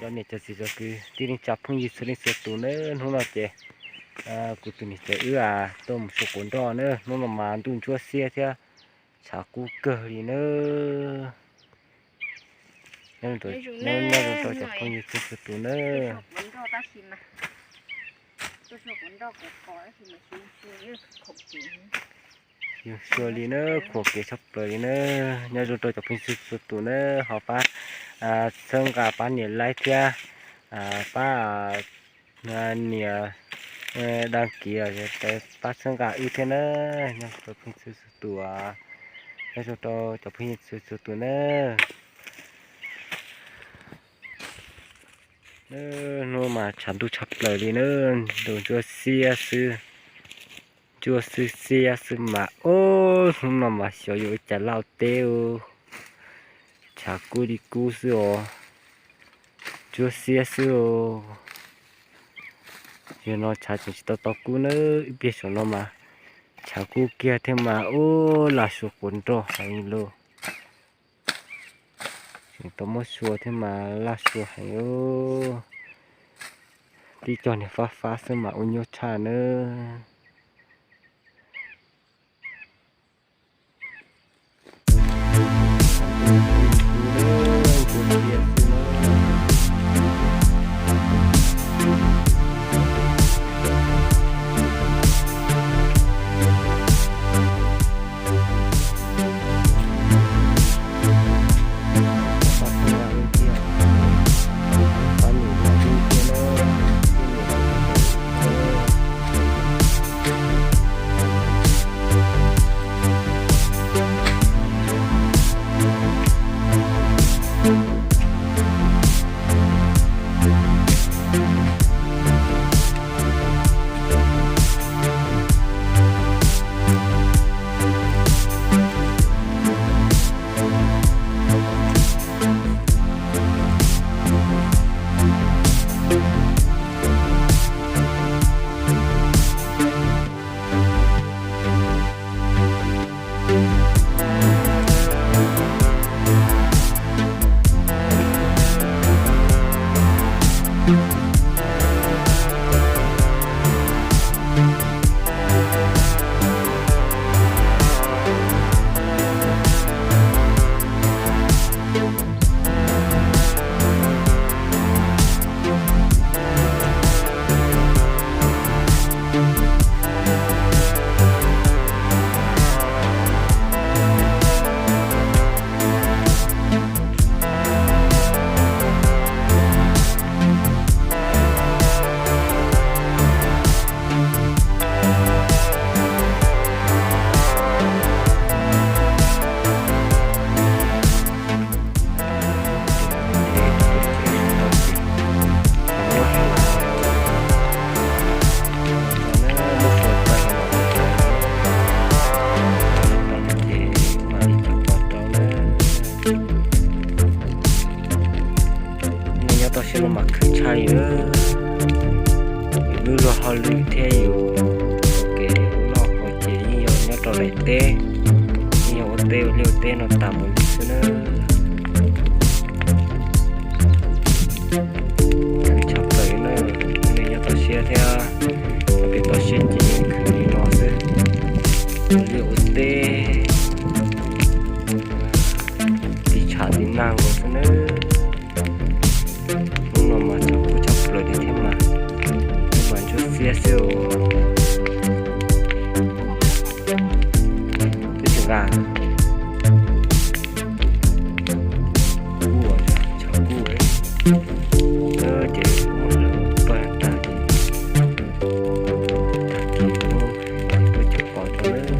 Cov niam cov txiv cov kwv tij neej tsa phooj ywg txhua leej txhua tus nawb, hnub no ces kuv tus niam tsev wb tuaj mus xyuas quav nroj nawb. Hnub no mas ntuj ntsuab xiab thiab tshav kub kawg li nawb. Nyob zoo rau cov phooj ywg txhua txhua tus nawb. Yug xyuas li nawb, khuam kev tshaj plaws li nawb. Nyob zoo rau cov phooj ywg txhua txhua tus nawb, ho pab txhawb nqa pab nias like thiab pab nias đăng ký, pab txhawb nqa wb thiab nawb. Nyob zoo rau phooj ywg txhua txhua tus, nyob zoo rau cov phooj ywg txhua txhua tus nawb. Hnub mas tshav ntuj tshaj plaws li nawb, ntuj ntsuab xiab xwb, ntsuab xiab xiab xwb mas. Ob, hnub no mas xyov yuav ua cas laj ua teb, tshav kub li kub xwb os, ntsuab xiab xwb os. Yog no tshav tseem tsis tau tau kub nawb, ib pliag saum no mas tshav kub kiag thiab mas. Ub, laj sua quav nroj heev li lauj. Tseem tau muab sua thiab mas laj sua heev. Tib co niag fab fab xwb mas ua nyuaj tshaj nawb. Nyob toj siab no mas khwv tshaj li na. Yus lub luag hauj lwm thiab yus ua kev loj hauv ces yeej yog nyob rau daim teb, yeej yog ua teb ua liaj ua teb no tas mus li xwb na. Khwv tshaj plaws na, nej nyob toj siab thiab, peb toj siab ces khwv li no xwb. Ua liaj ua teb, tiv tshav tiv nag nkaus xwb na. Hnub no mas tshav kub tshaj plaws li thiab mas, hnub mas ntsuab xiab xwb os. Twb tsis nqa. Kub, tshav kub, ces muab hlawv pawg tag ces, tag kis muab cov pov rau lawm.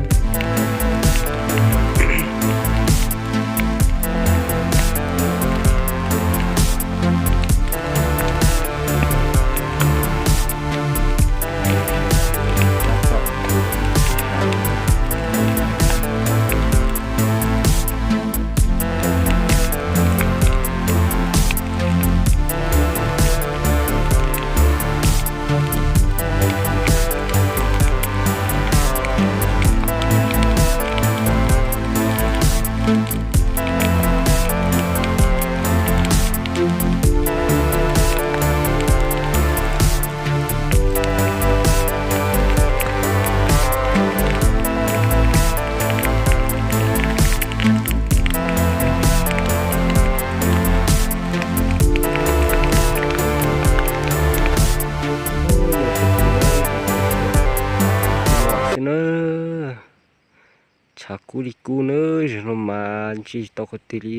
kub li kub na, zaum no mas ntsis tau qhov twg li,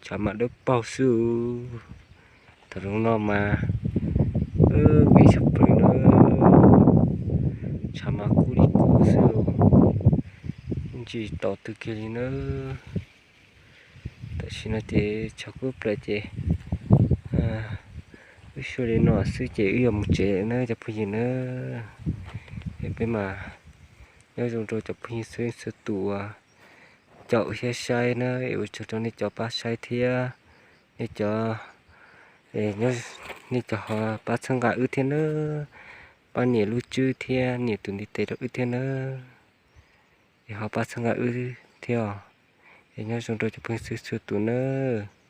tshav mas dawb paug xwb. Thaum zoo no mas, vim tshaj plaws na, tshav mas kub li kub xwb, ntsis tau twg kiag li na. Tam sim no ces tshav kub plaws ces wb xyuas li no xwb ces wb yuav mus tsev na cov phooj ywg na. Es peb mas nyob zoo rau cov phooj ywg txhua txhua tus uas coj wb thiab saib na, es ua tsaug rau nej cov pab saib thiab nej cov, nej cov ho pab txhawb nqa wb thiab na, pab nias lub tswb thiab nias tus ntiv tes rau wb thiab na, es ho pab txhawb nqa wb thiab os. Es nyob zoo rau cov phooj ywg txhua txhua tus nawb.